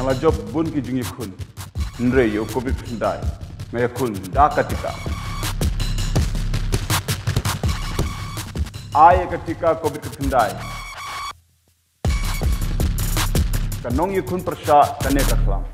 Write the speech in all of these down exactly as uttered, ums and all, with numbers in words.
La jop bun ki jingïakhun. Hynrei ïa u covid khyndai nga ïakhun da ka tika. Ai ïa ka tika covid khyndai. Ka nongïakhun pyrshah kane ka khlam.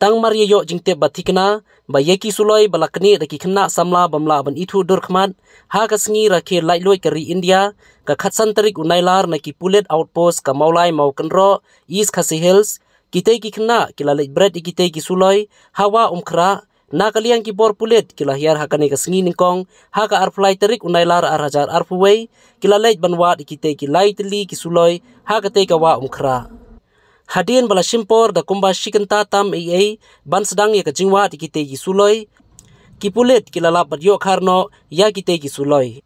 Tang mar ïa ïoh jingtip ba thikna ba ïa ki suloi ba la knieh da ki khynnah samla bym lah ban ithuh dur khmat, ha ka sngi rakhe laitluid ka ri India, ka khatsan tarik u Nailar, na ki pulit outpost ka Mawlai Mawkynroh, East Khasi Hills, kitei ki khynnah ki la leit bret ïa kitei ki suloi ha Wah Umkhrah. Na ka liang ki bor pulit ki la hiar ha kane ka sngi nyngkong, ha ka arphew lai tarik u Nailar ar hajar arphew wei, ki la leit ban wad ïa kitei ki lai tylli ki suloi ha katei ka Wah Umkhrah. Hadien ba la shim por da kumba shi kynta tam ei ei ban sdang ïa ka jingwad ïa kitei ki suloi, ki pulit ki la lap ban ïoh khar noh ïa kitei ki suloi.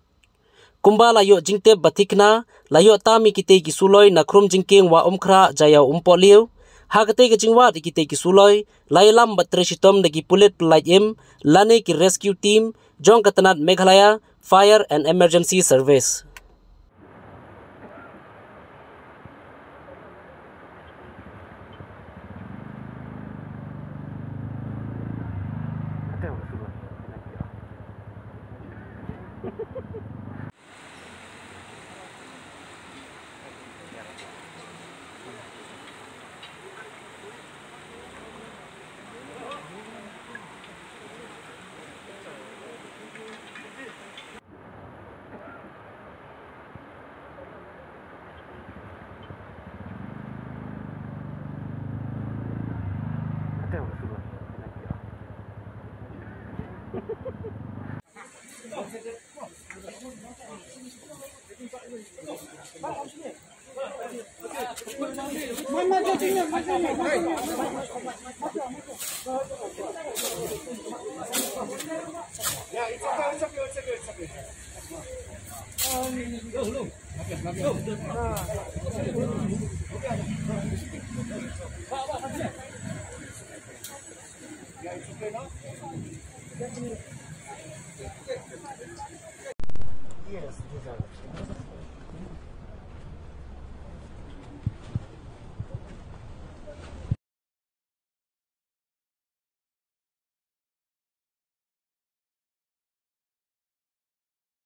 Kumba la ïoh jingtip ba thikna, la ïoh tam ïa kitei ki suloi na khrum jingkieng Wah Umkhrah Jaïaw Umpohliew. Ha katei ka jingwad ïa kitei ki suloi la ïalam bad trei shitom da ki pulit pyllait im lane ki rescue team jong ka tnat Meghalaya Fire and Emergency Service.